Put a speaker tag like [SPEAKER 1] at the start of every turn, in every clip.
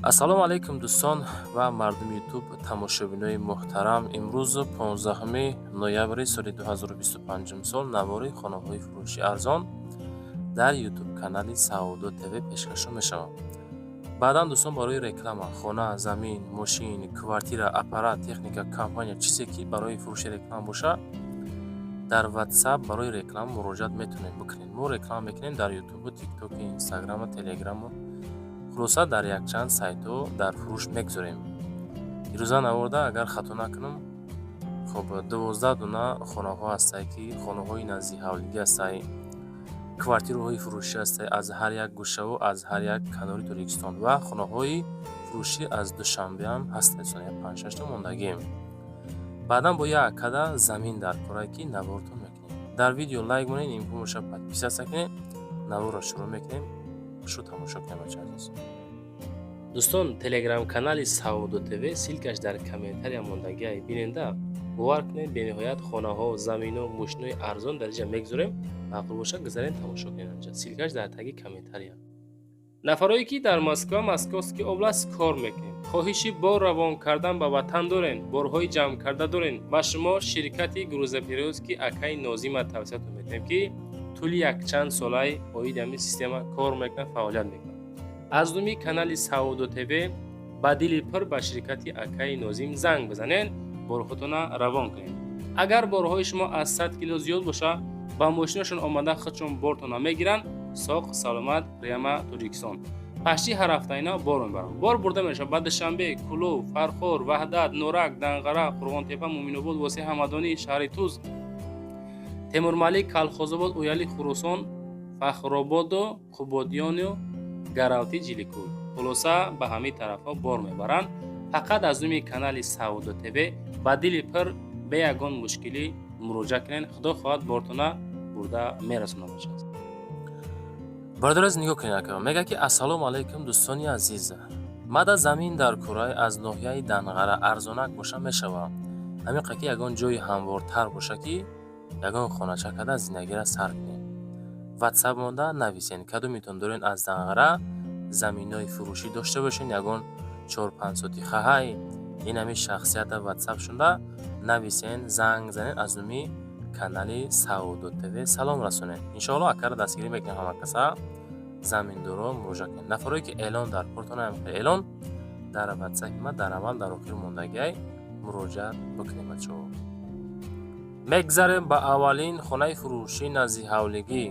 [SPEAKER 1] Ассалому алайкум, дӯстон ва мардуми Ютуб, тамошобинои муҳтарам. Имрӯз, 15 ноябри соли 2025 сол, навори хонаҳои фурӯши арзон дар Ютуб канали Савдо ТВ пешкашо мешавад. Баъдан, дӯстон, барои реклама хона, замин, мошин, квартира, аппарат, техника, компания, чизе ки барои фурӯши реклама бошад, дар Ватсап барои реклама муроҷиат метавонед бикунед. Мо реклама мекунем дар Ютубу, Тиктоку, Инстаграму, Телеграму, хулоса, дар якчанд сайтҳо дар фурӯш мегузорем. Ирӯза наворда, агар хато накунам, хоб, 12 дона хонаҳо ҳастанд, ки хонаҳои назди ҳавлигӣ ҳастанд, квартираҳои фурӯшӣ ҳастанд аз ҳар як гӯшаву аз ҳар як канори Тоҷикистон ва хонаҳои фурӯшӣ аз Душанбеам ҳастанд, панҷшашта мондагием. Баъдан бо як када замин дар корае, ки навортон мекунем. Дар видео лайк монед, имкон боша, подписаться кунед. Наворро шурӯъ мекунем, шу тамошо кунем, бача азиз. Дӯстон, Телеграм-канали Савдо ТВ, ссылка ш дар комментария мондагиай, биненда. Бовар кунед, бениҳоят хонаҳо, замино, мошинои арзон дар инҷа мегузорем. Маъқул бошад, гузарен, тамошо кунед анҷа, ссылка ш дар таги комментария. Нафарое ки дар Москва, Московский область кор мекунед, хоҳиши бор равон кардан ба ватан дорен, борҳои ҷамъкарда дорен, ба шумо ширкати грузоперевозки акаи Нозима тавсиятон метиҳем, ки тӯли якчанд солаи оиди ҳамин система кор мекунад, фаъолият мекунад. Аз номи канали Савдо ТВ ба дили пур ба ширкати акаи Нозим занг бизанед, борҳотона равон кунед. Агар борҳои шумо аз 100 кило зиёд боша, ба мошинашон омада, худшон бортона мегиранд, соқ саломат прямо Тоҷикистон. Пашти ҳар ҳафта ина бор мебаранд. Бор бурда мешавад ба Душанбе, Кӯлоб, Фархор, Ваҳдат, Норак, Данғара, Қурғонтепа, Муъминобод, Восеъ, Ҳамадонӣ, шаҳри Туз, Темурмалик, Калхозобод, Ояли, Хуросон, Фахрободу Қубодиёну Гаравти, Ҷиликӯл, хулоса, ба ҳамин тарафҳо бор мебаранд. Фақат аз номи канали Савдо ТВ ба дили пур, бе ягон мушкилӣ муроҷиат кунед. Худо хоҳад, бортона бурда мерасонад бошад. Бародараз, нигоҳ кунед, ака мегӯяд, ки: «Ассалому алайкум, дӯстони азиз, мада замин дар кӯрай аз ноҳияи Данғара, арзонак боша мешавад. Ҳамин ки ягон ҷои ҳамвортар боша, ки ягон хонача карда зиндагиро сар кунем. Ватсап монда нависен. Кадомитон дорен аз Данғара заминҳои фурӯшӣ дошта бошен, ягон чор-панҷ сотихаҳай, ин ҳамин шахсията ватсап шуда нависен, занг занен, аз номи канали Савдо ТВ салом расонед. Иншоалло, акара дастгирӣ мекунем. Ҳама каса заминдоро муроҷиат кунед. Нафарое ки эълон дар кортон, эълон дар ватсапи ма дар аввал, дар охир мондагиай, муроҷиат бикунем, бачаҳо. Мегзарем ба аввалин хонаи фурӯшӣ назди ҳавлигӣ.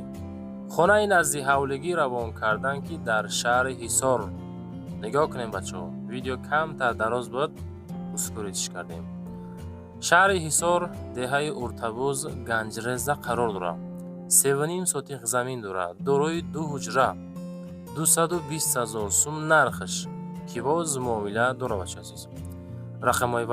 [SPEAKER 1] Хонаи назди ҳавлигӣ равон кардан, ки дар шаҳри Ҳисор. Нигоҳ кунем, бачаҳо, видео камтар дароз буд, ускорить ш кардем. Шаҳри Ҳисор, деҳаи Уртабуз, Ганҷреза қарор дорад. 3,5 сотих замин дорад, дорои ду ҳуҷра, 220 000 сум нархаш, ки боз муомила дорад. Бача азиз, рақамҳои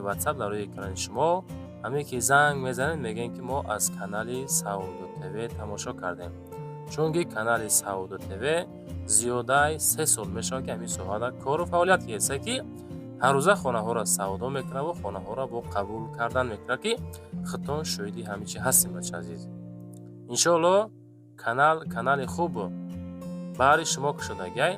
[SPEAKER 1] ватсап дар рӯи экрани шумо. Ҳаме ки занг мезанед, мегӯем, ки мо аз канали Савдо ТВ тамошо кардем, чунки канали Савдо ТВ зиёдаи 3 сол мешавад, ки ҳамин соҳада кору фаъолият кеса, ки ҳаррӯза хонаҳоро савдо мекунад ва хонаҳоро бо қабул кардан мекунад, ки худтон шоҳиди ҳамин чи ҳастем. Бача азиз, иншоалло, канал канали хуб баҳри шумо кушодагиай.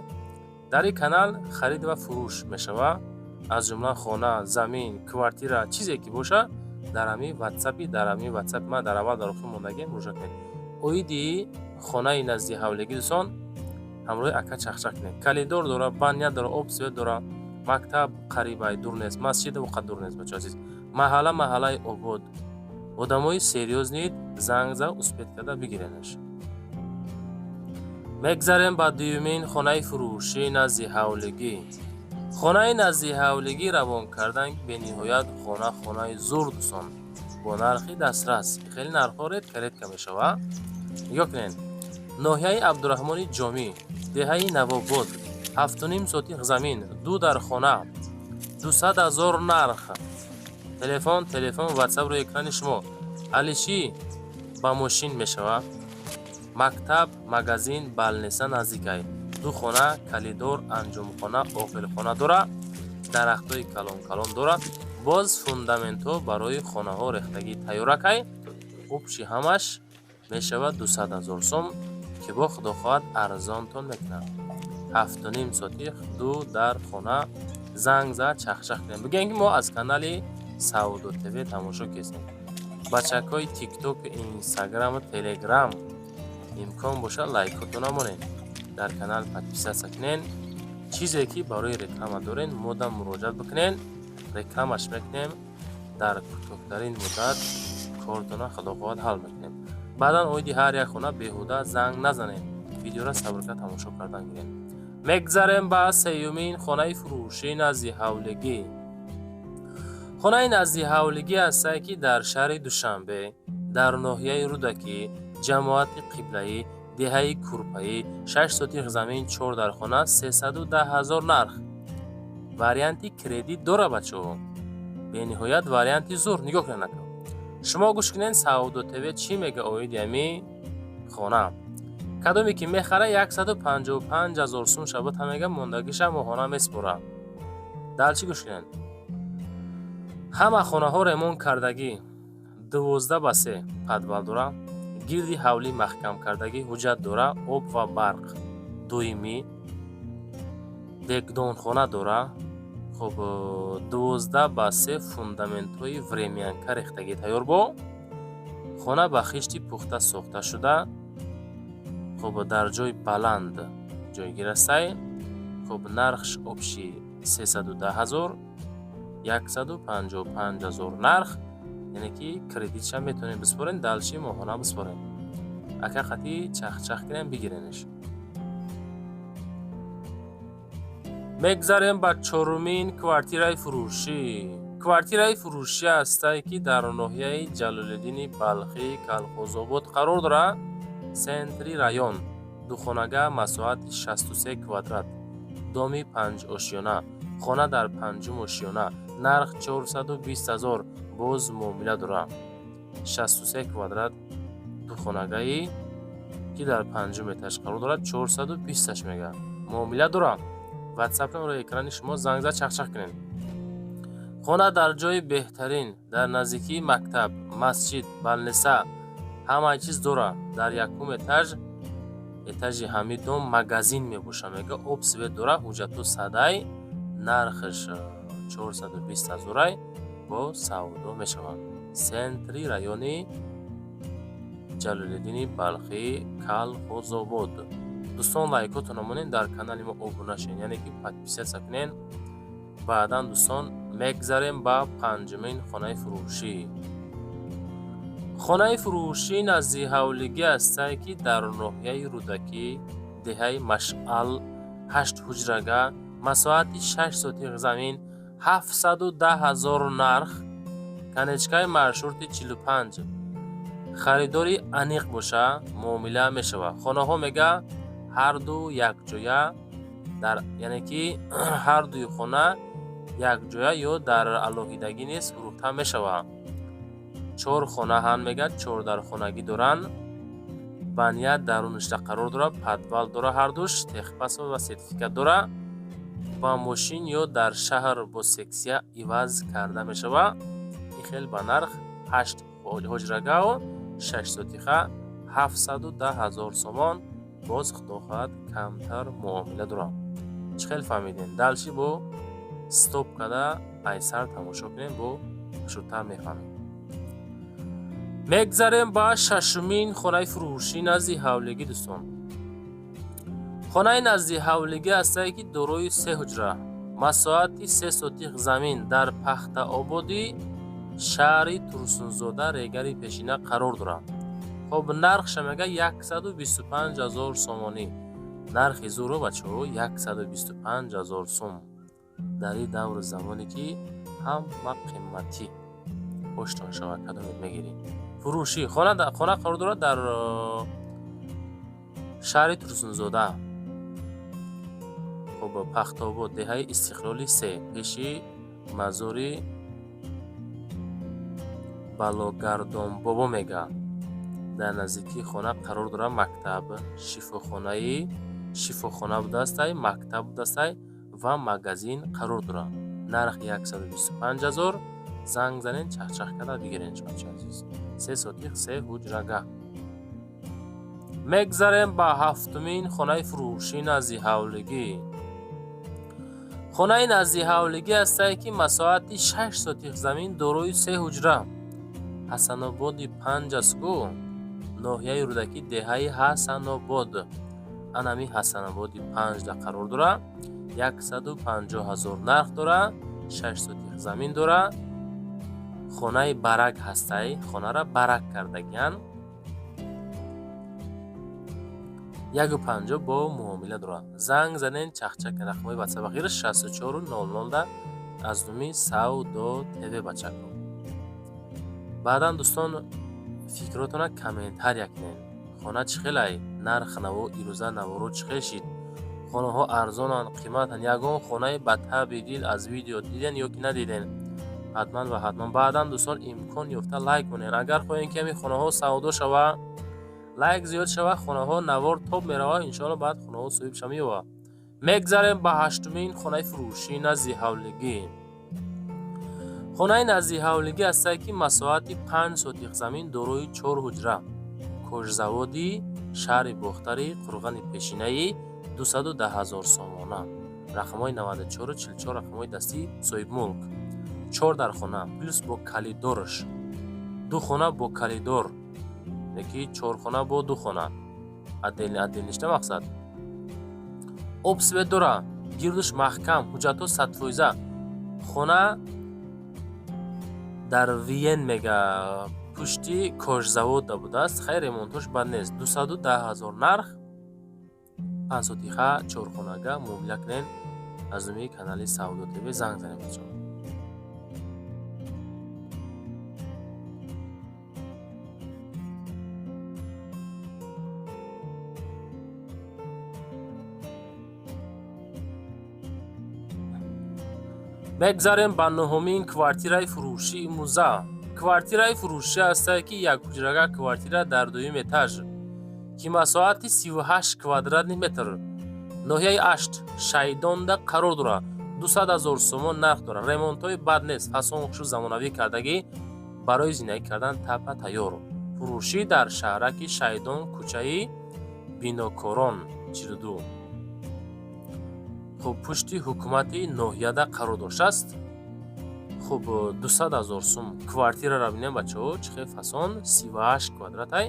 [SPEAKER 1] Дар ин канал харид ва фурӯш мешавад, аз ҷумла хона, замин, квартира, чизе ки бошад, дар ҳамин ватсапи ман дар аввал, дар охир мондагиам, муроҷиат кунед. Оиди хонаи назди ҳавлигӣ, дӯстон, ҳамроҳи ака чахчах кунед. Коридор дора, баня дора, об, свет дора, мактаб қарибай, дур нест, масҷид оқад дур нест. Бача азиз, маҳалла маҳаллаи обод. Одамои серьёзный занг зад, успеть карда бигиренаш. Мегзарем ба дуюмин хонаи фурӯшӣ назди ҳавлигӣ. Хонаи назди ҳавлигӣ равон кардан, бениҳоят хона, хонаи зур, дӯстон, бо нархи дастрас. Хеле нархҳо редко редко мешавад. Нигоҳ кунед: ноҳияи Абдураҳмони Ҷомӣ, деҳаи Навобод, 7,5 сотих замин, ду дар хона, 200 000 нарх. Телефон, ватсап рӯи экрани шумо. Алишӣ ба мошин мешавад. Мактаб, магазин, больница наздикай. Ду хона, коридор, анҷомхона, охирхона дорад, дарахтҳои калон калон дорад, боз фундаментҳо барои хонаҳо рехтагӣ тайёракай. Общий ҳамаш мешавад 200 000 сум, ки бо, худо хоҳад, арзонтон мекунад. 7,5 сотих, ду дар хона. Занг зад, чахчах кунем, бигӯем, ки мо аз канали Савдо ТВ тамошо кесем. Бачакҳои Тикток, Инстаграму Телеграм, имкон бошад, лайкотона монед, дар канал подписаться кунен. Чизе ки барои реклама дорен, модам муроҷиат бикунен, рекламаш мекунем. Дар кӯтоҳтарин муддат кортона, худо хоҳад, ҳал мекунем. Баъдан оиди ҳар як хона беҳуда занг назанем, видеора сабрка тамошо кардан гирем. Мегзарем ба сеюмин хонаи фурӯшӣ назди ҳавлигӣ. Хонаи назди ҳавлигӣ ҳастае, ки дар шаҳри Душанбе, дар ноҳияи Рӯдакӣ, ҷамоати Қиблаӣ, деҳаи Курпаӣ, 6 сотих замин, чор дар хона, 310 000 нарх. Варианти кредит дора, бачаҳо. Бениҳоят варианти зур. Нигоҳ кунед, нака, шумо гӯш кунед, Савдо ТВ чӣ мега оиди ами хона. Кадоме ки мехара, 155 000 сум шабота мега, мондагиша моҳона меспора. Дал чӣ гӯш кунед. Ҳама хонаҳо ремонт кардагӣ, 12 ба 3, подвал дора, гирди ҳавлӣ маҳкам кардагӣ, ҳуҷҷат дора, об ва барқ доимӣ, дегдонхона дора. Хуб, 12 ба 3, фундаментҳои времянка рехтагӣ тайёр. Бо хона ба хишти пухта сохта шуда. Хуб, дар ҷои баланд ҷойгир астай. Хуб, нархш общий 310 000, 155 000 нарх, яъне ки кредитша метавонем биспорем, дальше моҳона биспорем. Ака қатӣ чахчах кунем, бигиренеш. Мегзарем ба чорумин квартираи фурӯшӣ. Квартираи фурӯшӣ ҳастае, ки дар ноҳияи Ҷалолиддини Балхӣ, Калхозобод қарор дорад, центри район. Духонага, масоҳати 63 квадрат, доми панҷошёна, хона дар панҷум ошёна, нарх 420 000, боз муомила дорад. 63 квадрат, духонагаи, ки дар панҷум этаж қарор дорад, 420-аш мега, муомила дорад. Ватсапам рӯи экрани шумо, занг зад, чахчах кунед. Хона дар ҷои беҳтарин, дар наздикии мактаб, масҷид, больница, ҳамаи чиз дорад. Дар якум этаж, этажи ҳамин дом магазин мебошад, мега, об, свет дора, ҳуҷҷату садай. Нархаш 420 ҳазорай, бо савдо мешавад. Центри райони Ҷалолиддини Балхӣ, Калхозобод. Дӯстон, лайкотонро монед, дар канали мо обуна шавед, яъне ки подписаться кунед. Баъдан, дӯстон, мегзарем ба панҷумин хонаи фурӯшӣ. Хонаи фурӯшӣ назди ҳавлигӣ ҳастае, ки дар ноҳияи Рӯдакӣ, деҳаи Машъал, ҳашт ҳуҷрага, масоҳати 6 сотих замин, 710 000 нарх, конечкаи маршрути 45. Харидори аниқ боша, муомила мешавад. Хонаҳо, мега, ҳарду якҷоя дар, яъне ки ҳардуи хона якҷоя ё дар алоҳидагӣ низ фурӯхта мешавад. Чор хона ҳам, мега, чордархонагӣ доранд. Ба ният даруништа қарор дорад, подвал дора, ҳардуш техпаспорт ва сертификат дора. Ба мошин ё дар шаҳр бо сексия иваз карда мешавад. Ин хел ба нарх ҳашт ҳуҷрагао 6 сотиха, 710 000 сомон, боз, худо хоҳад, камтар муомила дорам. Чӣ хел фаҳмидем? Дальше бо стоп карда, айсар тамошо кунем, бо хушрӯтар мефаҳмем. Мегзарем ба шашумин хонаи фурӯшӣ назди ҳавлигӣ. Дӯстон, хонаи назди ҳавлигӣ ҳастае, ки дорои се ҳуҷра, масоҳати 3 сотих замин, дар Пахтаободи шаҳри Турсунзода, Регари пешина қарор дорад. Хоб, нархша, мега, 125 000 сомонӣ. Нархи зӯро, бачаҳо, 125 000 сум. Дар ин давру замоне, ки ҳама қиматӣ, хоштон шавад, кадомет мегирӣ. Фурӯшӣ хона қарор дорад дар шаҳри Турсунзода, хоб, Пахтобод, деҳаи Истиқлоли се, пеши мазори Балогардонбобо. Мега, дар наздикии хона қарор дорад мактаб, шифохона будастай, мактаб будастай ва магазин қарор дорад. Нарх 125 000. Занг занен, чахчах карда бигирен, бачаи азиз. 3 сотих, се ҳуҷрага. Мегзарем ба ҳафтумин хонаи фурӯшӣ назди ҳавлигӣ. Хонаи назди ҳавлигӣ ҳастае, ки масоҳати 6 сотих замин, дорои се ҳуҷра. Ҳасанободи 5 аст ку, ноҳияи Рӯдакӣ, деҳаи Ҳасанобод. Анами Ҳасанободи 5 да қарор дора, 150 000 нарх дора, 6 сотих замин дора. Хонаи барак ҳастай, хонара барак кардагиян. 1,50 бо муомила дора. Занг занен, чахчак рақамҳои WhatsApp ахир 64 00 да аз номи Савдо ТВ, бачако. Баъдан, дӯстон, фикротона комментария кунед. Хона чӣ хелай? Нарх наво ирӯза наворо чӣ хел шид? Хонаҳо арзонанд, қиматанд? Ягон хонаи ба таъби дил аз видео диден ё ки надиден? Ҳатман ва ҳатман баъдан, дӯстон, имкон ёфта лайк монед. Агар хоҳем, ки ҳамин хонаҳо савдо шава, лайк зиёд шава, хонаҳо навор тоб мерава, иншоалло, баъд хонаҳо соҳибша меёва. Мегзарем ба ҳаштумин хонаи фурӯшӣ назди ҳавлигӣ. Хонаи назди ҳавлигӣ ҳастае, ки масоҳати 5 сотих замин, дорои чор ҳуҷра. Кожзаводи шаҳри Бохтари Қурғани пешинаи, 210 000 сомона. Рақамҳои 94 44 рақамҳои дастии соҳибмулк. Чор дар хона плюс бо калидорш. Ду хона бо калидор. Яки чор хона бо ду хона. Отдельно отдельно ништа мақсад. Об, свет дора, гирдуш маҳкам, ҳуҷҷатҳо 100%. Хона дар Виен мега, пушти кожзавода будааст. Хайр, ремонтош бад нест. 210 000 нарх, 5 сотиха, чорхонага муомила кунед. Аз номи канали Савдо ТВ занг занед, бачаҳо. Мегзарем ба нуҳумин квартираи фурӯшии имрӯза. Квартираи фурӯшӣ ҳастае, ки якҳуҷрага квартира дар дуюм этаж, ки масоҳати 38 квадратный метр, ноҳияи Ашт, Шайдонда қарор дорад. 200 000 сомон нарх дорад. Ремонтҳои бад нест, фасон хушу замонавӣ кардагӣ, барои зиндагӣ кардан тапа тайёр. Фурӯшӣ дар шаҳраки Шайдон, кӯчаи Бинокорон 42, хуб, пушти ҳукумати ноҳияда қарор доштааст. Хуб, 200 000 сум квартираро бинем, бачаҳо, чӣ хел фасон, 38 квадратай,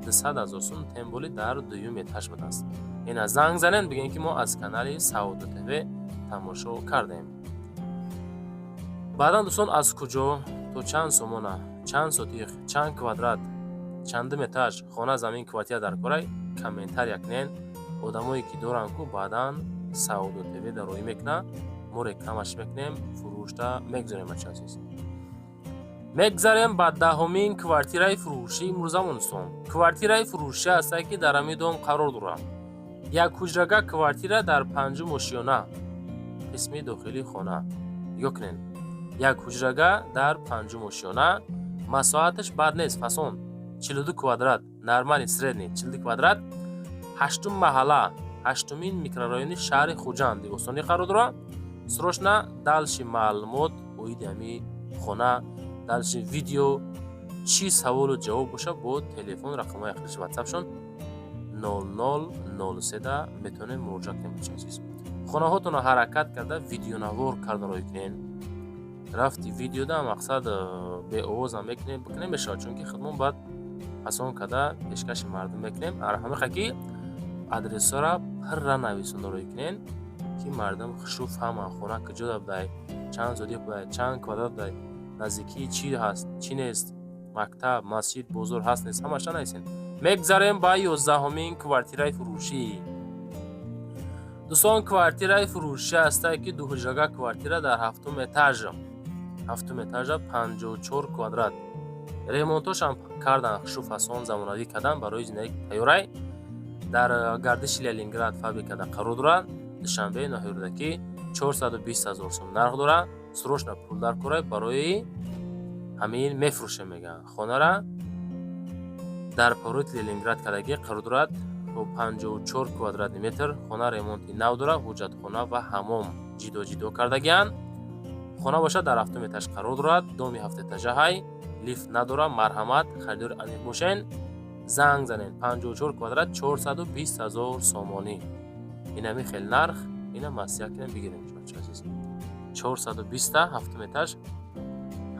[SPEAKER 1] 200 000 сум, тем более дар дуюм этаж будааст. Ина занг занед, бигем, ки мо аз канали Савдо ТВ тамошо кардем. Баъдан, дӯстон, аз куҷо то чанд сомона, чанд сотих, чанд квадрат, чандум этаж хона, замин, квартира дар корай, комментария кунед. Одамое ки доранд ку, баъдан Савдо ТВ дароӣ мекунад, мо рекламаш мекунем, фурӯшта мегузорем, бача азиз. Мегзарем ба 10-умин квартираи фурӯшии имрӯзамон, дӯстон. Квартираи фурӯшӣ ҳастае, ки дар ҳамин дом қарор дорад. Як ҳуҷрага квартира дар панҷум ошиёна, қисми дохилии хона. Нигоҳ кунед. Як ҳуҷрага дар панҷум ошиёна, масоҳаташ бад нест, фасон 42 квадрат, нормальный, средний 42 квадрат, ҳаштум маҳалла, ҳаштумин микрорайони шаҳри Хуҷанд Осонӣ қарор дорад. Срочно дальше маълумот оиди ҳамин хона, дальше видео, чӣ саволу ҷавоб боша, бо телефон рақамҳои ахириши ватсапшон 0003 да метавонем муроҷиат кунем, бача азиз. Хонаҳотонро ҳаракат карда видеонавор карда роҳӣ кунем. Рафти видеода мақсад беовозам мекунем, бикунем мешавад, чунки худмон баъд пасон карда пешкаши мардум мекунем. Ҳамиха ки адресҳоро пурра нависонда роҳӣ кунем, ки мардум хушрӯ фаҳманд, хона куҷо будай, чанд сотих будай, чанд квадрат будай, наздикии чӣ ҳаст, чӣ нест, мактаб, масҷид, бозор ҳаст, нест, ҳамаша нависем. Мегзарем ба 11-умин квартираи фурӯшӣ. Дӯстон, квартираи фурӯшӣ ҳастае, ки дуҳуҷрага квартира дар ҳафтум этаж, ҳафтум этажа, 54 квадрат. Ремонтошам кардан, хушу фасон замонавӣ кардан, барои зиндагӣ тайёрай. Дар гардиши Ленинград фабрикада қарор дорад, Душанбе, ноҳияи Рӯдакӣ, 420 000 сом нарх дорад. Срочно пул дар корай, барои ҳамин мефурӯшем, мегӯянд. Хонара дар повороти Ленинград кардагӣ қарор дорад, бо 54 квадратный метр. Хона ремонти нав дорад, ҳуҷҷатхона ва ҳамом ҷидо ҷидо кардагианд. Хона бошад, дар ҳафтум этаж қарор дорад, доми ҳафтэтажаҳай, лифт надорад. Марҳамат, харидори аниқ бошен. Занг занед, 54 квадрат, 420 ҳазор сомонӣ. Инами хел нарх, ина маслиҳат кунем, бигирем, бача азиз. 420, ҳафтум этаж,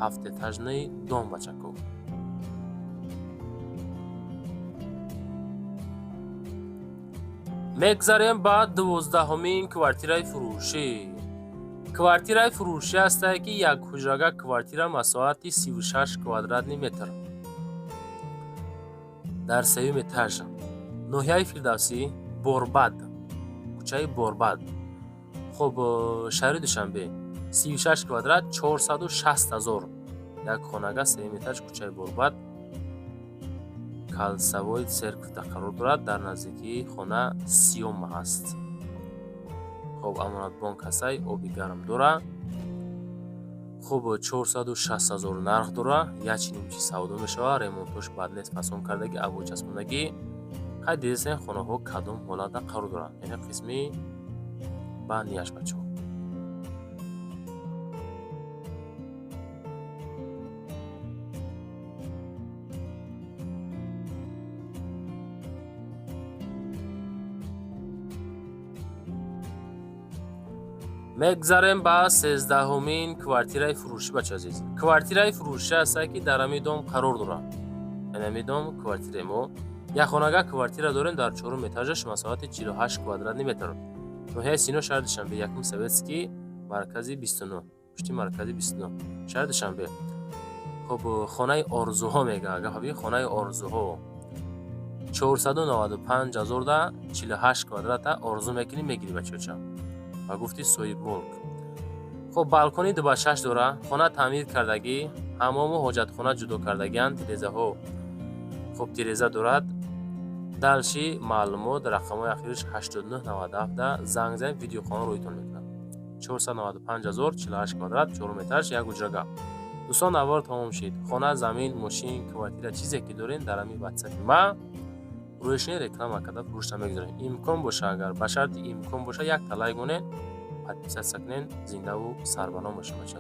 [SPEAKER 1] ҳафтэтажный дом, бачако. Мегзарем ба 12-ҳумин квартираи фурӯшӣ. Квартираи фурӯшӣ ҳастае, ки як ҳуҷрага квартира, масоҳати 36 квадратный метр, дар сеюм этаж, ноҳияи Фирдавсӣ, Борбад, кӯчаи Борбад, хуб, шаҳри Душанбе. 36 квадрат, 460 ҳазор. Як хонага, сеюм этаж, кӯчаи Борбад, кольцевой церковь қарор дорад. Дар наздикии хона Сиёма ҳаст. Хуб, Амонатбонк ҳастай, оби гарм дора. Хуб, 460 ҳазор нарх дора. Ячиним чи савдо мешавад. Ремонтош бад нест, фасон кардагӣ, обой часпондагӣ. Хай, дидесен, хонаҳо кадом ҳолатда қарор доранд. Яъне қисми баънияш, бачаҳо. Мегзарем ба 13-ҳумин квартираи фурӯшӣ, бача азиз. Квартираи фурӯшӣ ҳастае, ки дар ҳамин дом қарор дорад. Ҳамин дом квартираи мо, як хонага квартира дорем дар чорум этажаш, масоҳати 48 квадратный метр, ноҳияи Сино, шаҳри Душанбе, якум Советский, маркази 29, пушти маркази 29, шаҳри Душанбе. Хуб, хонаи орзуҳо мега гапаби, хонаи орзуҳо, 495 ҳазорда, 48 квадрата. Орзу мекунӣ, мегирӣ, бачаоча, ба гуфти соҳибмулк. Хуб, балкони 2 ба 6 дора. Хона таъмир кардагӣ, ҳамому ҳоҷатхона ҷудо кардагианд, тирезаҳо, хуб, тиреза дорад. Дальше маълумот, рақамҳои ахириш 8997, занг занед, видеохона рӯйтон мекунад. 495 ҳазор, 48 квадрат, чорум этаж, як ҳуҷрага. Дӯстон, навор тамом шид. Хона, замин, мошин, квартира, чизе ки дорем, дар ҳамин ватсапи ма рӯйшини реклама карда, фурӯшта мегузорем. Имкон боша, агар ба шарти имкон боша, як талай гонед, подписаться кунед. Зиндаву сарбаланд бошед, бача.